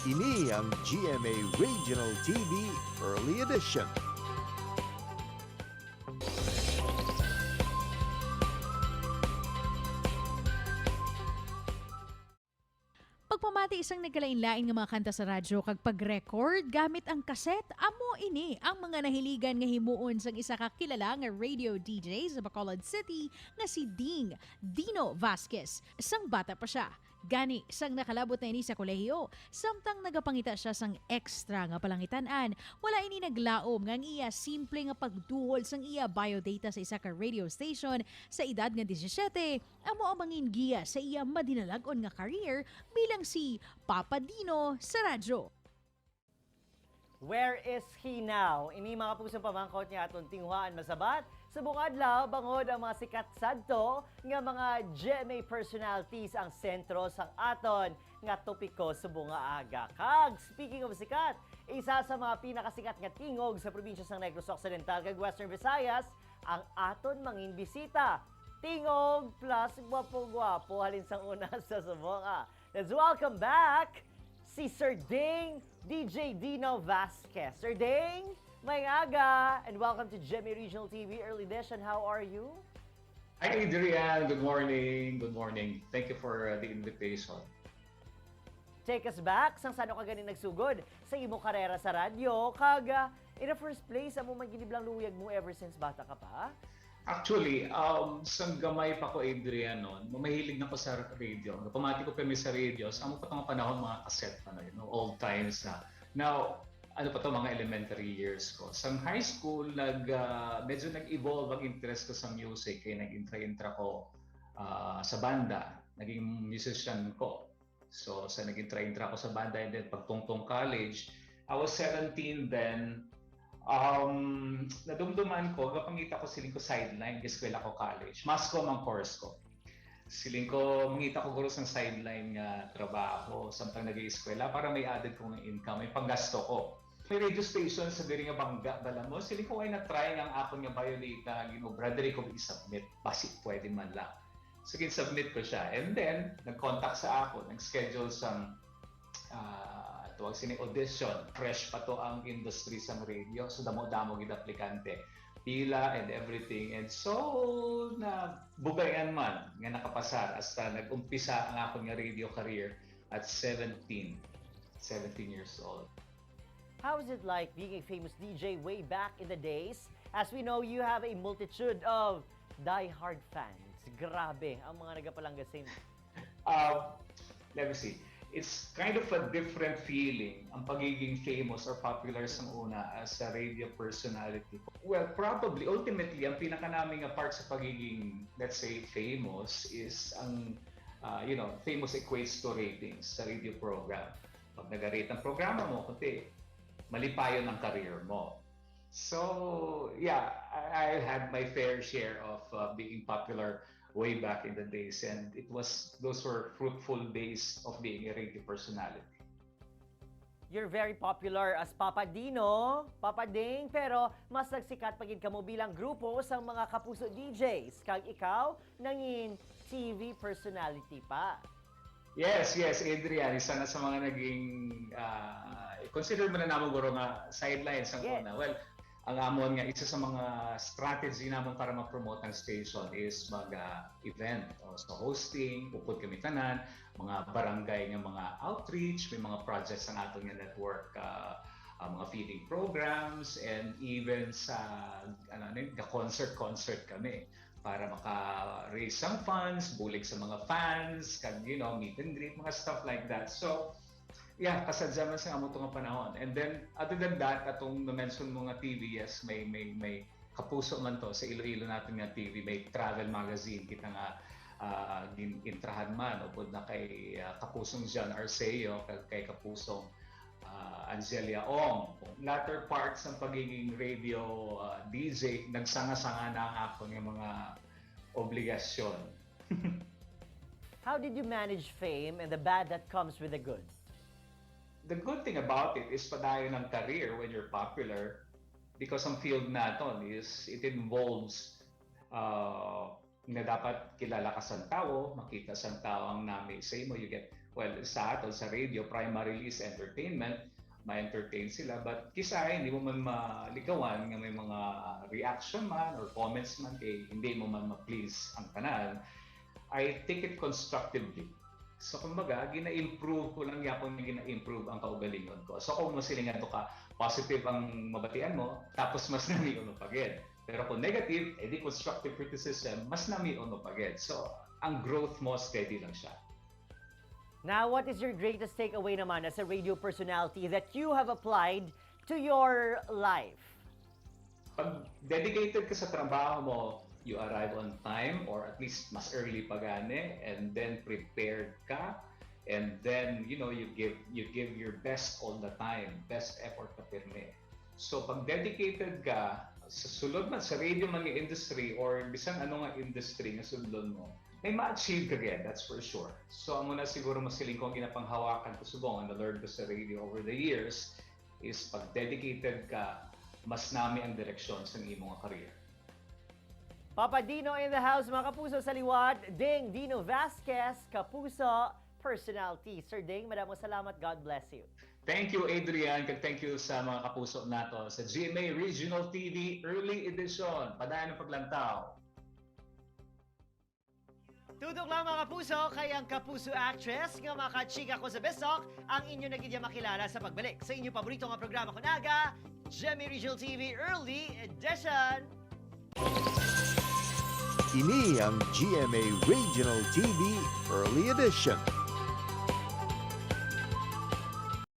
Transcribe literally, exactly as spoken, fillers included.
Ini ang G M A Regional T V Early Edition. Pagpamati sang nagkalain-lain nga mga kanta sa radyo kag pag-record gamit ang cassette, amo ini ang mga nahiligan nga himuon sang isa ka kilala nga radio D J sa Bacolod City nga si Ding Dino Vasquez. Sang bata pa siya, gani sang nakalabot na ini sa kolehiyo, samtang nagapangita siya sang extra nga palangitan-an, wala ini naglaom nga ang iya simple nga pagduol sang iya biodata sa isa ka radio station sa edad nga disisyete, amo ang mangin giya sa iya madinalag-on nga career bilang si Papa Dino sa radyo. Where is he now? Ini mga pusong pamangkot nga aton tinguhaan masabat subong adlaw, bangod ang mga sikat sadto nga mga G M A personalities ang sentro sang aton nga topiko subong nga aga. Kag speaking of sikat, isa sa mga pinakasikat nga tingog sa probinsya sang Negros Occidental kag Western Visayas ang aton mangin bisita. Tingog plus gwapo-gwapo halin sang una sa subong, ah. Let's welcome back si Sir Ding D J Dino Vasquez. Sir Ding, may aga and welcome to G M A Regional T V Early Edition. How are you? Hi, Adrian. Good morning. Good morning. Thank you for uh, the invitation. Take us back sang sano ka gani nagsugod sa imo karera sa radyo, kag, ah, in the first place, amo man gini bala ang luyag mo ever since bata ka pa? Actually, um, sang gamay pa ko, Adrian, no, mahilig na ko sa radio. Pamati ko kami sa radio. Sa amo pa tong panahon, mga cassette pa na, you know, old times na. Now, ano pa to, mga elementary years ko. Sang high school, nag, ah, medyo nag-evolve ang interest ko sa music. Kaya nag-intra-intra ko ah, sa banda. Naging musician ko. So, sa naging train track ko sa banda, and then pagtungtong college, I was seventeen then. Um, nadumduman ko, gapangita ko siling ko sideline, eskwela ko college. Mass comm ang course ko. Siling ko, mangita ko guro sang sideline nga trabaho, samtang nag-eskwela, para may added kong income, may panggasto ko. May radio station sa diri nga bangga, bala mo. Siling ko, ay na-try nga ang akon nga biodata, ginobra diri ko i-submit. Basi pwede man lang. So, gin-submit ko siya. And then, nag-contact sa ako, nag-schedule sang, ah, tuwag sini audition. Fresh pa to ang industry sang radio. So, damo-damo gid aplikante. Pila and everything. And so, na bugayan man nga nakapasar hasta nag-umpisa ang akon nga radio career at seventeen. seventeen years old. How is it like being a famous D J way back in the days? As we know, you have a multitude of die-hard fans. Grabe ang mga nagapalangga sa imo. Uh, let me see. It's kind of a different feeling ang pagiging famous or popular sa una as a radio personality. Well, probably, ultimately, ang pinakanami nga part sa pagiging, let's say, famous is ang, uh, you know, famous equates to ratings sa radio program. Pag nag-rate ang programa mo, kundi malipayon ang career mo. So, yeah, I, I had my fair share of uh, being popular way back in the days, and it was, those were fruitful days of being a radio personality. You're very popular as Papa Dino, Papa Ding, pero mas nagsikat pa gid kamo bilang grupo sang mga Kapuso D Js. Kag ikaw, nangin T V personality pa. Yes, yes, Adrian, isa na sa mga naging, ah, consider mo na namo guro nga sideline sa Yes. una. Well, ang amon nga isa sa mga strategy namon para ma-promote ang station is mag, ah, event. O, so hosting, upod kami tanan, mga barangay nga mga outreach, may mga projects ang aton nga network, ah, ah, mga feeding programs, and even sa, ano, ano, the concert, concert kami para maka-raise some funds, bulig sa mga fans, kag, you know, meet and greet, mga stuff like that. So, yeah, kasadya man sa amo to nga panahon. And then, other than that, atong na-mention mo nga T V, yes, may, may, may Kapuso man to, sa Iloilo natin nga T V, may travel magazine kita nga, ah, gin-, intrahan man, upod na kay, ah, Kapusong John Arceo, kag kay Kapusong, ah, Angelia Ong. Latter parts ng pagiging radio, ah, D J, nagsanga-sanga na ang akon nga mga obligasyon. How did you manage fame and the bad that comes with the good? The good thing about it is padayon ang career when you're popular, because ang field naton is, it involves, uh, nga dapat kilala ka sang tawo, makita sang tawo ang nami sa imo, you get Well, sa aton, sa radio, primarily is entertainment. Ma-entertain sila, but kisa hindi mo man malikawan nga may mga reaction man or comments man, kay hindi mo man ma-please ang tanan. I take it constructively. So, kumbaga, gina-improve ko lang yapon nga gina-improve ang kaugalingon ko. So, kung masilingan to ka, positive ang mabatian mo, tapos mas namion mo pa gid. Pero kung negative, edi constructive criticism, mas namion mo pa gid. So, ang growth mo, steady lang siya. Now, what is your greatest takeaway naman as a radio personality that you have applied to your life? Pag dedicated ka sa trabaho mo, you arrive on time or at least mas early pa gani, and then prepared ka, and then, you know, you give you give your best all the time, best effort ka pirmi. So pag dedicated ka sa sulod man sa radio man nga industry or bisan ano nga industry nga sudlon mo, may ma-achieve ka gid, that's for sure. So amo na siguro masiling ko ang ginapanghawakan ko subong, ang na-learn ko sa radio over the years is pag dedicated ka, mas nami ang direksyon sa imo nga career. Papa Dino in the house, mga kapuso, sa liwat, Ding Dino Vasquez, kapuso personality. Sir Ding, madamo salamat. God bless you. Thank you, Adrian, kag thank you sa mga kapuso nato sa G M A Regional T V Early Edition. Padayon ang paglantaw. Tutok lang, mga kapuso, kay ang kapuso actress nga makachika ko sa Besok, ang inyo na gid ya makilala sa pagbalik sa inyo paborito nga programa kun aga, G M A Regional T V Early Edition. Ini ang G M A Regional T V Early Edition.